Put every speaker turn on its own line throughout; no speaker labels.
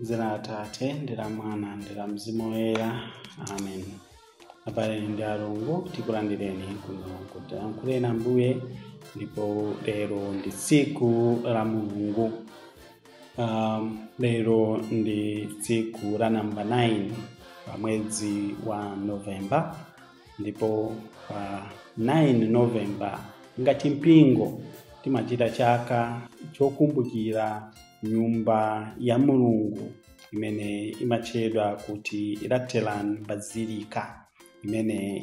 M'dzina la Atate ndi la Mwana ndi la Mzimu Woyera. Amen. Abale ndi alongo, tikulandireni kuno kuti Tilankhuleni Ambuye, ndipo lero ndi tsiku la Mulungu. Lero ndi tsiku la namba 9 pa mwezi wa Novemba, ndipo pa 9 Novemba ngati mpingo timachita chaka chokumbukira nyumba ya Mulungu imene imatchedwa kuti Lateran Basilica, imene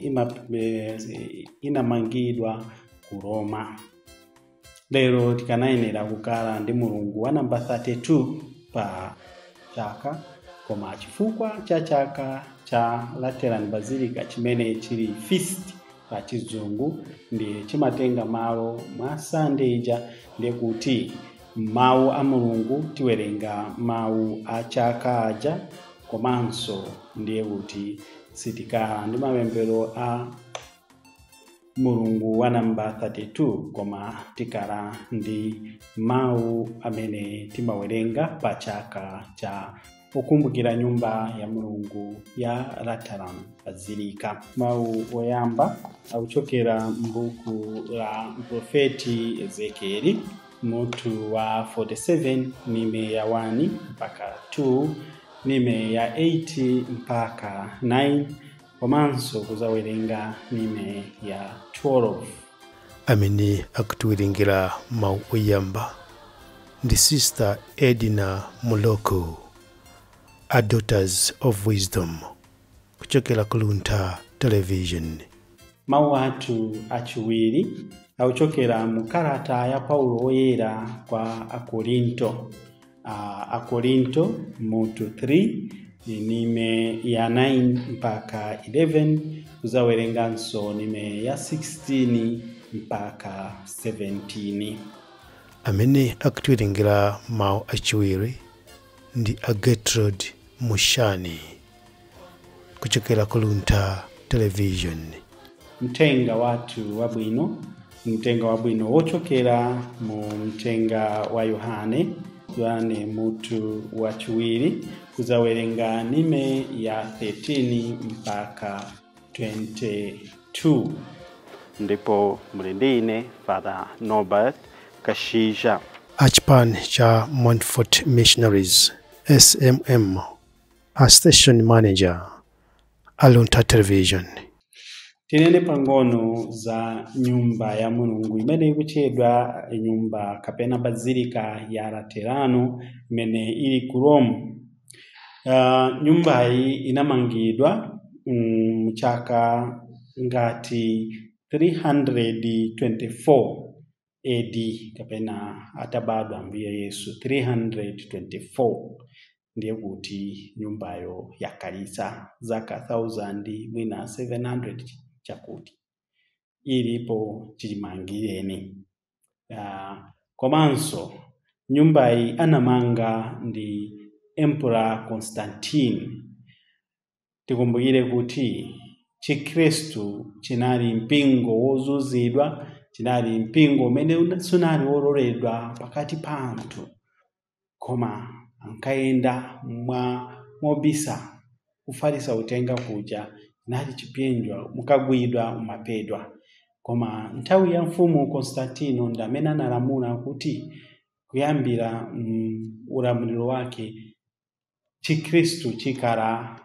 inamangidwa ku Roma. Lero tikanayenera kukhala ndi Mulungu wa namba 32 pa chaka, koma chifukwa cha chaka cha Lateran Basilica chimene chili feast pa Chizungu, ndiye chimatenga malo mwa Sunday ija, ndiye kuti mawu a Mulungu tiwerenga mawu a chaka aja, komanso ndiye kuti sitikhala ndi mapemphero a Mulungu wa namba 32, koma tikhala ndi mawu amene timawerenga pa chaka cha kukumbukira nyumba ya Mulungu ya Lateran Basilica. Mawu oyamba akuchokera m'buku la mprofeti Ezekieli, mutu wa 47, ndime ya 1 mpaka 2, ndime ya 8 mpaka 9, komanso kuzawerenga ndime ya 12.
Amene akutiwerengera mawu oyamba ndi Sister Edna Muloko, a Daughters of Wisdom, kuchokera ku Luntha Television.
Mawu athu achiwiri akuchokera mu kalata ya Paulo Woyera kwa Akorinto, Akorinto mutu 3, ndime ya 9 mpaka 11, kuzawerenganso ndime ya 16 mpaka 17.
Amene akutiwerengera mawu achiwiri ndi a Gertrude Mushani, kuchokera ku Luntha Television.
Mthenga wathu wabwino, mthenga wabwino wochokera mu mthenga wa Yohane, Yohane mutu wachiwiri, kuzawerenga ndime ya 13 mpaka 22. Ndipo muli ndi ine Father Norbert Kashisha.
Achipani cha Montfort Missionaries SMM, a station manager a Luntha Television.
Tinene pang'ono za nyumba ya Mulungu imene ikutchedwa nyumba kapena Basilica ya Laterano imene ili ku Rome. Nyumbayi inamangidwa mchaka ngati 324 AD, kapena atabadwa Ambuye Yesu 324, ndiye kuti nyumbayo yakhalitsa zaka 1000 mwina 700 chakuti ilipo chimangireni. Komanso nyumbayi anamanga ndi Emperor Constantine. Tikumbukire kuti Chikhristu chinali mpingo wozunzidwa, chinali mpingo umene sunali wololedwa pakati pa anthu, koma ankayenda mwa mobisa kufalitsa uthenga kuja chinali chipsinjo, mukagwidwa umaphedwa. Koma nthawi ya mfumu Constantino ndi amene analamula kuti kuyambira ulamuliro wake Chikhristu chikhala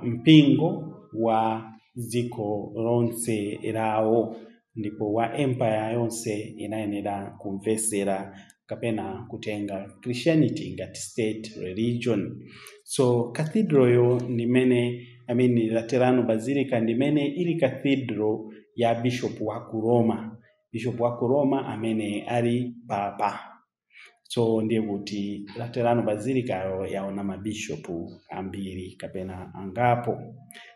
mpingo wa dziko lonse lawo, ndipo wa empire yonse inayenera kumvesera kapena kutenga Christianity ngati state religion. So cathedral yo ndimene, I mean, Laterano Basilica ndimene ili cathedral ya bishop wa ku Roma, bishop wa ku Roma amene ali papa. So ndiye kuti Laterano Basilica yo yaona mabishopu ambiri kapena angapo.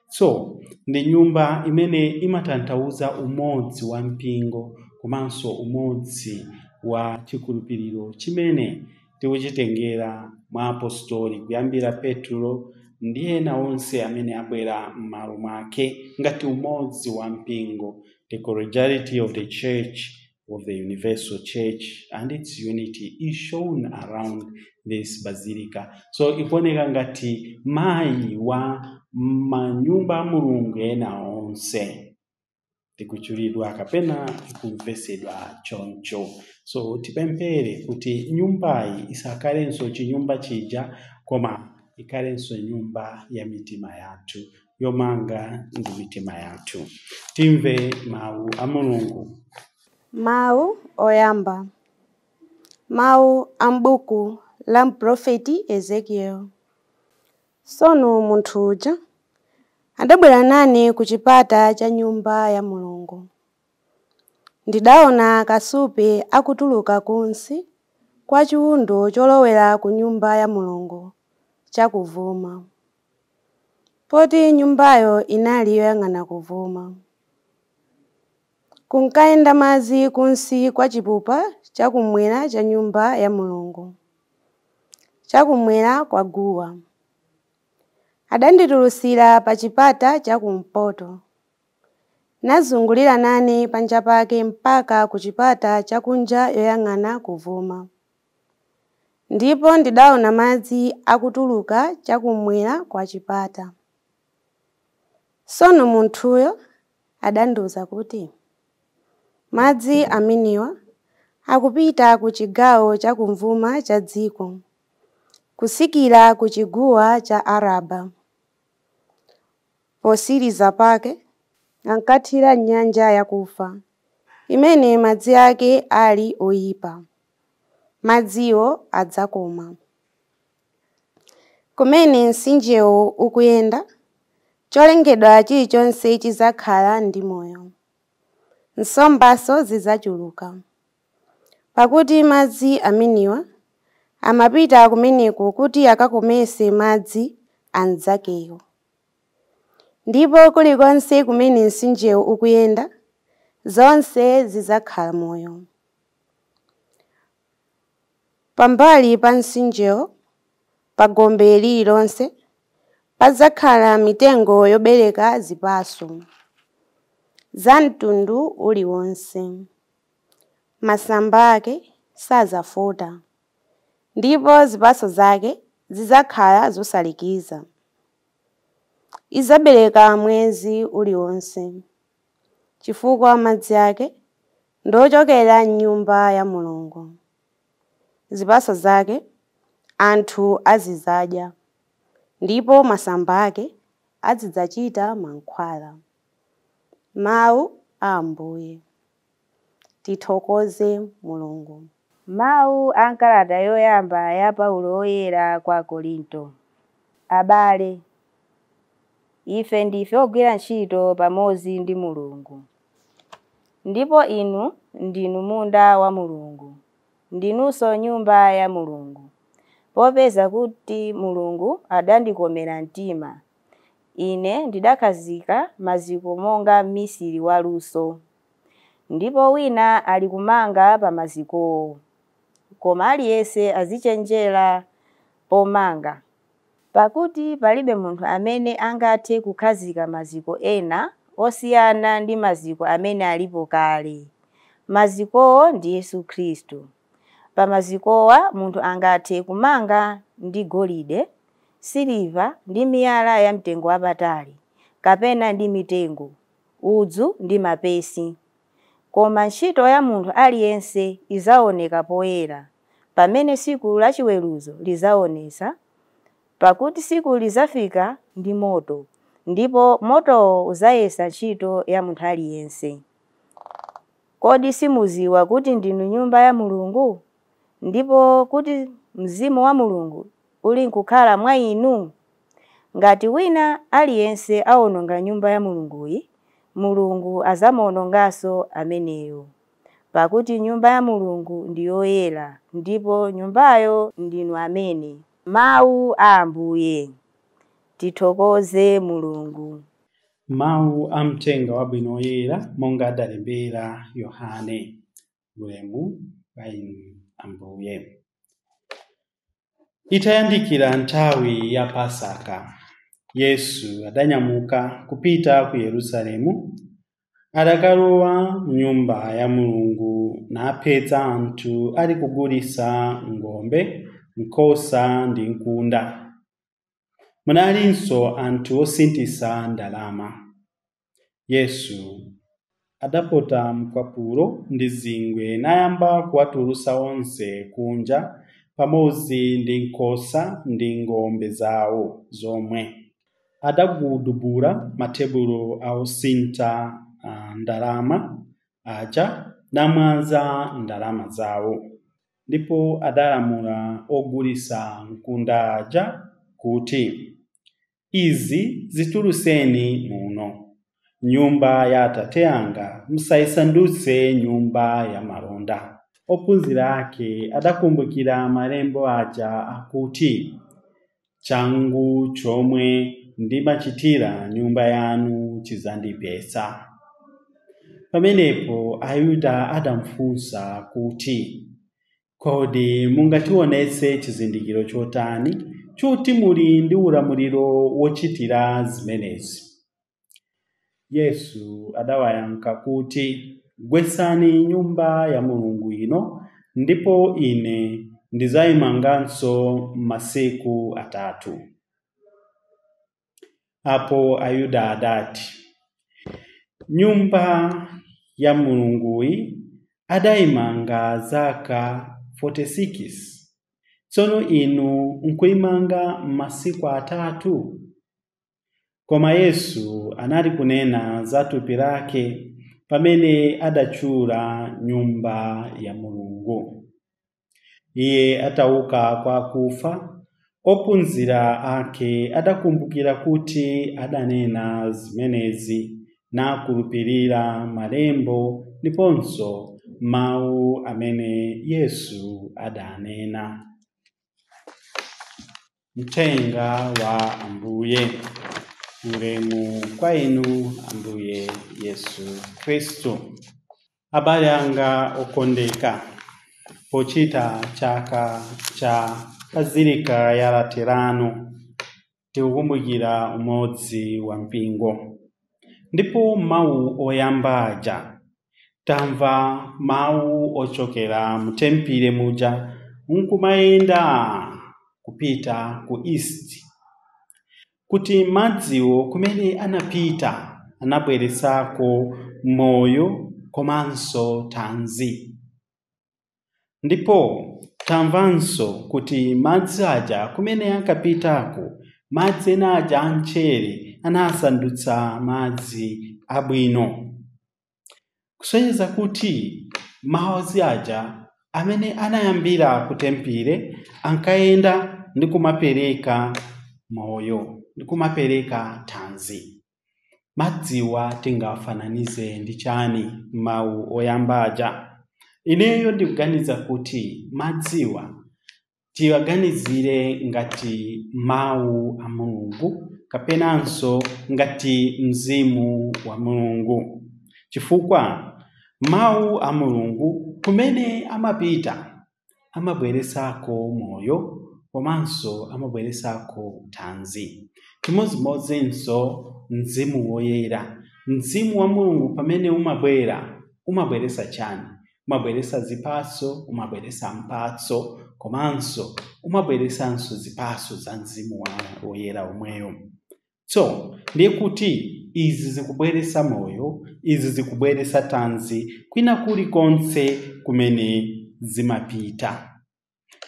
So ndi nyumba imene imatanthauza umodzi wa mpingo komanso umodzi wa chikhulupiriro chimene tikuchitengera mwa apostoli kuyambira Petro ndi ena onse amene abwera m'malo mwake ngati umodzi wa mpingo, the collegiality of the church. of the Universal Church and its unity is shown around this basilica. So ikuoneka ngati mayi wa manyumba a Mulungu ena onse tikuchulidwa kapena ikumvesedwa choncho. So tipemphere kuti nyumbayi isakhalenso chinyumba chija koma ikhalenso nyumba ya mitima yathu, yomanga ndi mitima yathu. Timve mawu a Mulungu.
Mawu oyamba. Mawu a m'buku la mprofeti Ezekiel. Tsono munthu uja adabwera nane ku chipata cha nyumba ya Mulungu. Ndidaona kasupe akutuluka kunsi kwa chiwundo cholowera ku nyumba ya Mulungu chakuvuma, poti nyumbayo inali yoyang'ana kuvuma. Kunkayenda madzi kunsi kwa chipupa chakummwera cha nyumba ya Mulungu, chakummwera kwa guwa. Adanditulutsira pa chipata chakumpoto, nazungulira nane panja pake mpaka ku chipata chakunja yoyang'ana kuvuma. Ndipo ndidaona madzi akutuluka chakummwera kwa chipata. Tsono munthuyo adandiwuza kuti, madzi amenewa akupita ku chigawo chakumvuma cha dziko, kusikira ku chigwa cha Araba. Posiriza pake ankathira nyanja yakufa, imene madzi ake ali oyipa. Madziwo adzakoma. Kumene mtsinjewo ukuyenda, cholengedwa chilichonse chidzakhala ndi moyo. Nsombanso zidzachuluka, pakuti madzi amenewa amapita kumeneko kuti akakometse madzi anzakewo. Ndipo kulikonse kumene mtsinjewo ukuyenda, zonse zidzakhala moyo. Pambali pa mtsinjewo, pa gombe lililonse, padzakhala mitengo yobereka zipatso za mtundu uliwonse. Masamba ake sadzafota, ndipo zipatso zake zidzakhala zosalikiza. Idzabereka mwezi uliwonse, chifukwa madzi ake ndi ochokera m'nyumba ya Mulungu. Zipatso zake anthu azidzadya, ndipo masamba ake azidzachita mankhwala. Mawu a Ambuye. Tithokoze Mulungu.
Mawu a nkalata yoyamba ya Paulo woyera kwa Korinto. Abale, ife ndife ogwira ntchito pamodzi ndi Mulungu. Ndipo inu ndinu munda wa Mulungu, ndinunso nyumba ya Mulungu. Popeza kuti Mulungu adandikomera mtima, ine ndidakhazika maziko monga mmisiri waluso, ndipo wina ali kumanga pa mazikowo. Koma aliyense azichenjera pomanga, pakuti palibe munthu amene angathe kukhazika maziko ena osiyana ndi maziko amene alipo kale. Mazikowo ndi Yesu Khristu. Pa mazikowa munthu angathe kumanga ndi golide, siliva ndi miyala yamtengo wapatali, kapena ndi mitengo, udzu ndi mapesi. Koma ntchito ya munthu aliyense idzaoneka poyera, pamene tsiku lachiweruzo lidzaonetsa, pakuti tsiku lidzafika ndi moto, ndipo motowo udzayesa ntchito ya munthu aliyense. Kodi simudziwa kuti ndinu nyumba ya Mulungu, ndipo kuti Mzimu wa Mulungu uli nkukhala mwa inu? Ngati wina aliyense awononga nyumba ya Mulunguyi, Mulungu adzamuwononganso ameneyo. Pakuti nyumba ya Mulungu ndi yoyera, ndipo nyumbayo ndinu amene. Mawu a Ambuye. Tithokoze Mulungu.
Mawu a mthenga wabwino oyera monga adalembera Yohane. Ulemu wa inu Ambuye. Itayandikira nthawi ya Pasaka, Yesu adanyamuka kupita ku Yerusalemu. Adakalowa m'nyumba ya Mulungu Napeza anthu ali kugulitsa ng'ombe, nkhosa ndi nkhunda. Munalinso anthu osinthitsa ndalama. Yesu adapota mkwapulo ndi zingwe nayamba kuwatulutsa onse kunja pamodzi ndi nkhosa ndi ng'ombe zawo zomwe. Adagudubula matebulo a osintha ndalama aja namwaza ndalama zawo. Ndipo adalamula ogulitsa nkhunda aja kuti, “Izi zitulutseni muno. Nyumba ya Atate anga musayisandutse nyumba ya malonda.” Ophunzira ake adakumbukira malembo aja akuti, “Changu chomwe ndimachitira nyumba yanu chidzandipeza.” Pamenepo Ayuda adamufunsa kuti, “Kodi mungationetse chizindikiro chotani choti muli ndi ulamuliro wochitira zimenezi?” Yesu adawayankha kuti, “Gwetsani Nyumba ya Mulungu ino, ndipo Ine ndidzayimanganso m'masiku atatu.” Apo Ayuda adati, “Nyumba ya Mulunguyi adayimanga zaka 46, tsono inu nkuyimanga m'masiku atatu?” Koma Yesu anali kunena za thupi lake pamene adatchula Nyumba ya Mulungu. Iye atauka kwa akufa, ophunzira ake adakumbukira kuti adanena zimenezi nakhulupirira malembo ndiponso mawu amene Yesu adanena. Mthenga wa Ambuye. Ulemu kwa inu Ambuye Yesu Khristu. Abale anga okondeka, pochita chaka cha Bazilika ya Laterano tikukumbukira umodzi wa mpingo. Ndipo mawu oyamba aja tamva mawu ochokera mu tempile muja nkumayenda kupita ku east, kuti madziwo kumene anapita anabweresako moyo komanso thanzi. Ndipo tamvanso kuti madzi aja kumene ankapitako, madzi ena aja amchere anasandutsa madzi abwino, kusonyeza kuti madzi aja amene anayambira ku tempile ankayenda ndi kumapereka moyo ndi kumapereka thanzi. Madziwa tingafananize ndi chani? Mawu oyamba aja. Ineyo ndikuganiza kuti madziwa tiwaganizire ngati mawu a Mulungu kapenanso ngati mzimu wa Mulungu, chifukwa mawu a Mulungu kumene amapita amabweresako moyo komanso amabweresako thanzi. Chimodzimodzinso mzimu woyera. Mzimu wa Mulungu pamene umabwera umabweresa chani? Umabweresa zipatso, umabweresa mphatso, komanso umabweresanso zipatso za mzimu woyera omweyo. So ndiye kuti izi zikubweresa moyo, izi zikubweresa thanzi kwina kulikonse kumene zimapita.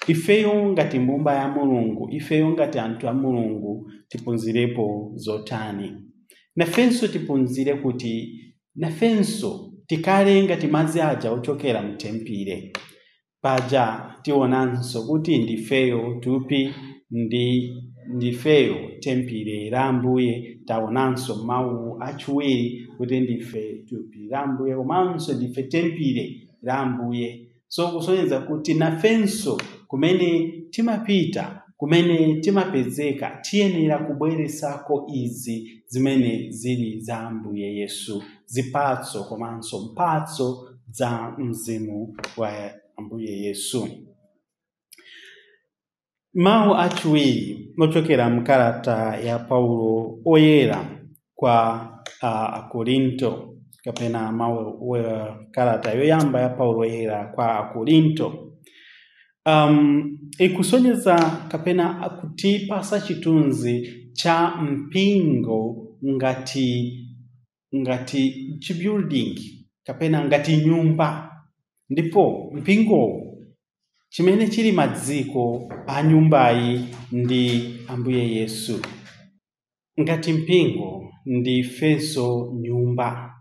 Ifeyo ngati mbumba ya Mulungu, ifeyo ngati anthu a Mulungu tiphunzirepo zotani? Nafenso tiphunzire kuti nafenso tikhale ngati madzi aja ochokera mu tempile. Paja tionanso kuti ndifeyo thupi ndi ndifeyo tempile la Ambuye. Taonanso mawu achiwiri kuti ndife thupi la Ambuye komanso ndife tempile la Ambuye. So kusonyeza kuti nafenso kumene timapita, kumene timapezeka, tiyenera kubweresako izi zimene zili za Ambuye Yesu, zipatso komanso mphatso za mzimu wa Ambuye Yesu. Mawu achiwiri ochokera mkalata ya Paulo oyera kwa Akorinto. kapena mawu kalata yoyamba ya Paulo Woyera kwa Akorinto ikusonyeza kapena kutipasa chithunzi cha mpingo ngati chibuilding kapena ngati nyumba, ndipo mpingo chimene chili madziko a nyumbayi ndi Ambuye Yesu. Ngati mpingo ndi ifenso nyumba.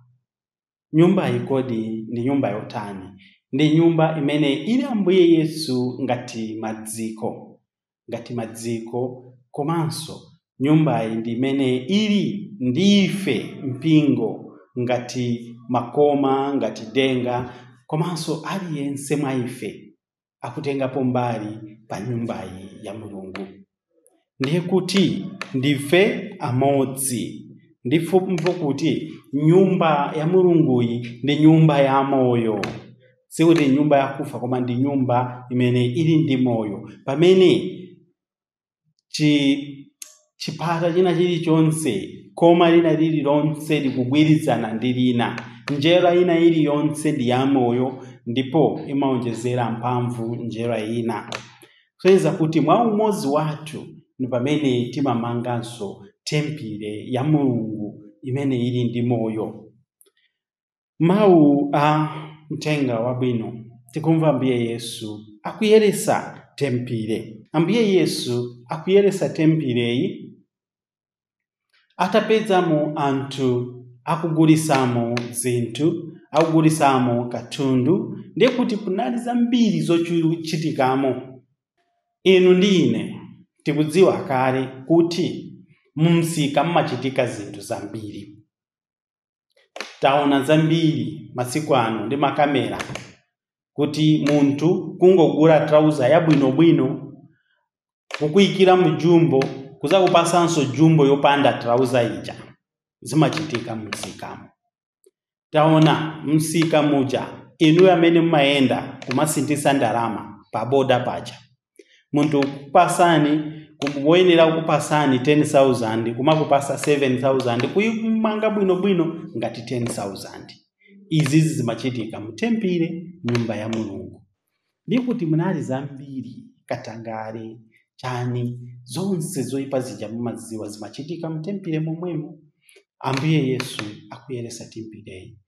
Nyumba ikodi ndi nyumba yotani? Ndi nyumba imene ili Ambuye Yesu ngati madziko, komanso nyumbayi ndi imene ili ndi ife mpingo ngati makoma, ngati denga, komanso aliyense mwa ife akutengapo mbali pa nyumbayi ya Mulungu. Ndiye kuti ndife amodzi, ndipo kuti nyumba ya Mulunguyi ndi nyumba ya moyo, sikuti nyumba yakufa, koma ndi nyumba imene ili ndi moyo, pamene chipata china chilichonse, koma lina lililonse likugwirizana ndi lina, njera ina iliyonse ndi yamoyo ndipo imaonjezera mphamvu njera ina, kusonyeza kuti mwa umodzi wathu ndi pamene timamanganso tempile ya Mulungu imene ili ndi moyo. Mawu a mthenga wabwino, tikumva Ambuye Yesu akuyeresa tempile. Ambuye Yesu akuyeresa tempileyi atapezamo anthu akugulisamo zinthu, akugulisamo katundu, ndiye kuti kunali zambiri zochitikamo. Inu ndi ine tikudziwa kale kuti mumsika mmachitika zinthu zambiri. Taona zambiri masiku ano ndi makamera, kuti munthu kungogula trauza yabwinobwino, kukuyikira mjumbo, kuzakupasanso jumbo yopanda trauza ija. Zimachitika mumsikamo. Taona msika muja, inu amene mmayenda kumasintisa ndalama pa boda paja, munthu kupasani, woyenera kukupasani 10,000 kumakupasa 7,000, kuyimanga bwinobwino ngati 10,000. Izizi zimachitika mutempile, nyumba ya Mulungu. Ndikuti munali zambiri, katangale, chani, zonse zoyipa zija mumaziwa zimachitika mutempile momwemo. Ambuye Yesu akuyeresa tempileyi,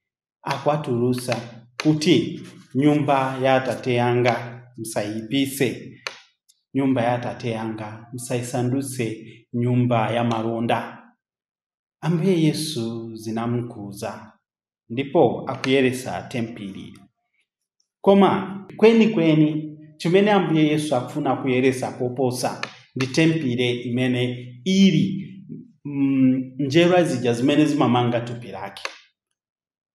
akwatulusa kuti nyumba ya Atate yanga musayipise, nyumba ya Atate yanga musayisandutse nyumba ya malonda. Ambuye Yesu zinamukhuza ndipo akuyeresa tempili. Koma kwenikweni chimene Ambuye Yesu akufuna kuyeresa koposa ndi tempile imene ili njerwa zija zimene zimamanga thupi lake.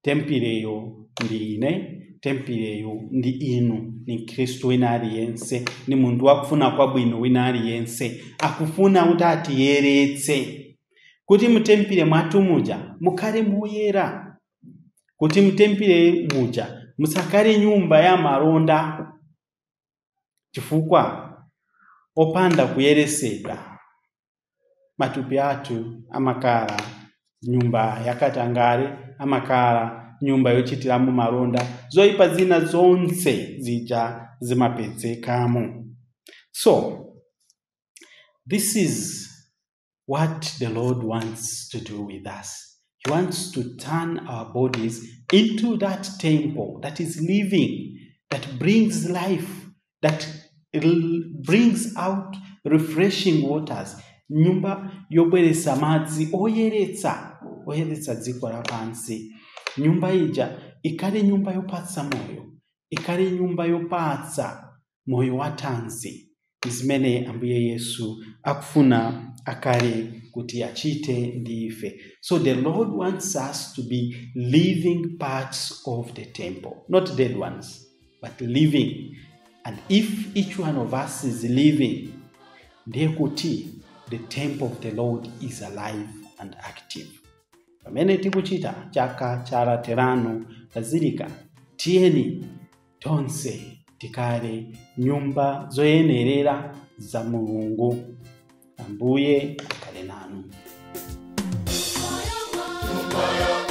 Tempileyo ndi ine, tempileyo ndi inu, ni Khristu wina aliyense, ni munthu wakufuna kwabwino wina aliyense akufuna kuti atiyeretse, kuti mutempile mwathu muja mukhale moyera, kuti mutempile muja musakhale nyumba ya malonda, chifukwa opanda kuyeresedwa matupi athu amakhala nyumba yakatangale, amakhala nyumba yochitiramo malonda, zoyipa zina zonse zija zimapezekamo. So this is what the Lord wants to do with us. He wants to turn our bodies into that temple that is living, that brings life, that brings out refreshing waters, nyumba yobweretsa madzi oyeretsa, oyeretsa dziko lapansi. Nyumba ija ikhale nyumba yopatsa moyo, ikhale nyumba yopatsa moyo wa thanzi, zimene Ambuye Yesu akufuna akale kuti achite ndi ife. So the Lord wants us to be living parts of the temple, not dead ones, but living. And if each one of us is living, ndiye kuti the temple of the Lord is alive and active. Pamene tikuchita chaka cha Laterano Basilica, tiyeni tonse tikhale nyumba zoyenerera za Mulungu. Ambuye akhale nanu.
Nyumba ya